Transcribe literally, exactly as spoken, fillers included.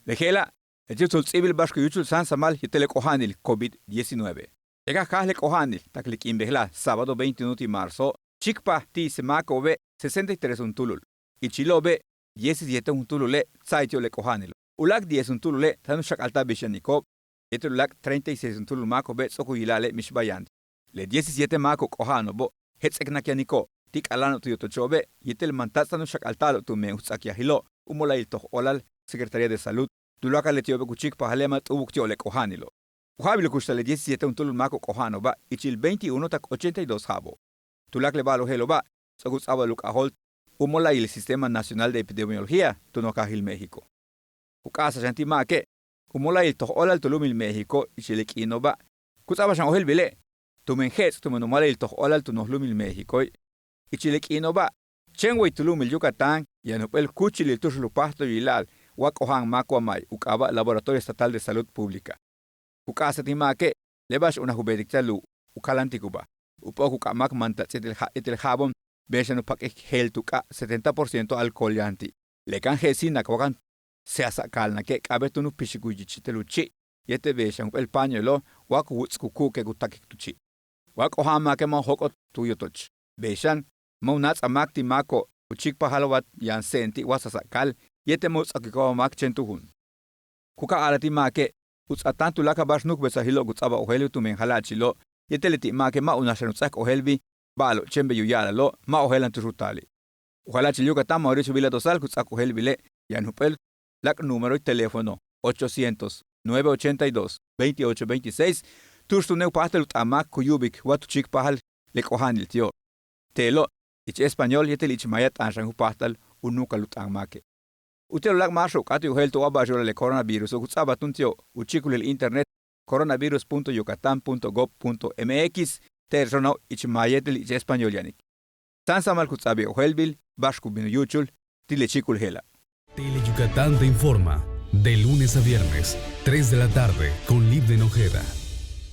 Le je'ela', leti' u tso'ol ts'íibil ba'ax ku yúuchul sáansamal yéetel le k'oja'anil covid diecinueve. Le ka jáaj le k'oja'anil tak le k'iin bejla'e' sábado veintiuno ti' marzo, chíikpaj ti' máako'obe' sesenta y tres juntúulul. Ichilo'obe' diecisiete juntúulule' tsa'ay ti'ob le k'oja'anilo'. U láak' diez juntúulule' táan u xak'alta'al bix yaniko'ob yéetel u láak' treinta y seis juntúulul máako'obe' ts'o'ok u yila'ale' mixba'al yaan ti'. Le diecisiete máako'ob k'oja'ano'obo' jets'eknak yaniko'ob ti' k'aláano'ob tu yotocho'obe' yéetel mantats' táan u xak'alta'alo'ob tumen u ts'akyajilo' u mola'ayil toj óolal Secretaría de Salud. Tuláakal leti'obe' ku chíikpajale' ma' t'u'ubuk ti'ob le k'oja'anilo'. U ja'abil u kuxtal le diecisiete juntúulul máako'ob k'oja'ano'oba' ichil veintiuno tak ochenta y dos ja'abo'ob. Tuláakal le ba'alo'ob je'elo'oba' ts'o'ok u ts'a'abal u k'ajóol u mola'ayil Sistema Nacional de Epidemiología tu noj kaajil México. Ku k'a'asa'al xan ti' máake' u mola'ayil toj óolal tu lu'umil México ichil le k'iino'oba'. Ku ts'a'abal xan ojéeltbile' tumen je'ets' tumen u mola'ayil toj óolal tu noj lu'umil Méxicoe'. Ichil le k'iino'oba' chéen way tu lu'umil Yucatán yaan jump'éel kúuchilil tu'ux u páajtal u yila'al wa k'oja'an máak wa ma'e' u k'aaba' Laboratorio Estatal de Salud Pública. Ku k'a'asa'al ti' máake' le ba'ax unaj u beetik ti'al u kaláantikuba'. U p'o'ok u k'ab máak mantats' yéetel ja' yéetel ja'abo'on bey xan u pak'ik jeel tu k'ab setenta por ciento alcohol yaan ti'. Le kan je'esijnak wa kan se'asa'aka'alnake' k'a'abéet túun u pixik u yich yéetel u chi' yéetel bey xan jump'éel pañuelo wa ku wuts' ku ku'uke' ku takik tu chi'. Wa k'oja'an máake' ma' u jóok'ol tu yotoch. Bey xan ma' u náats'al máak ti' máako'ob ku chíikpajal wa yaan se'en ti' wa sasa'aka'al yéetel ma' u ts'o'okiko'ob máak chéen tu'un. Ku ka'a a'ala'al ti' máake' u ts'aatáan tuláakal ba'ax nu'ukbesajilo'ob ku ts'a'abal ojéelbil tumen jala'achilo'ob yéetel leti' máake' ma' unaj xan u ts'áaj k ojéelbil ba'alo'ob chéen bey u ya'ala'alo'ob ma' ojéela'an tu'ux u taali'. U jala'achil Yucatán Mauricio Vila Dosal ku ts'áaj k ojéelbile' yaan jump'éel láak' númeroil teléfono ochocientos, nueve ochenta y dos, veintiocho veintiséis tu'ux túune' u páajtal u t'aan máak ku yu'ubik wa tu chíikpajal le k'oja'anil ti'ob. Te'elo' ich español yéetel ich maya t'aan xan u páajtal u nu'ukal u t'aan máake'. Uti'al u láak' máaxo'ob u k'áat u yojéelta'al wa ba'ax yo'olal le coronaviruso' ku ts'a'abal túun ti'ob u chíikul le internet coronavirus punto yucatán punto gov punto mx. Te'el xano' ich maya yéetel ich español yanik. Sáansamal ku ts'a'abal ojéelbil ba'ax ku bin u yúuchul ti' le chíikul je'ela'. Tele Yucatán te informa de lunes a viernes, tres de la tarde, con Livden Ojeda.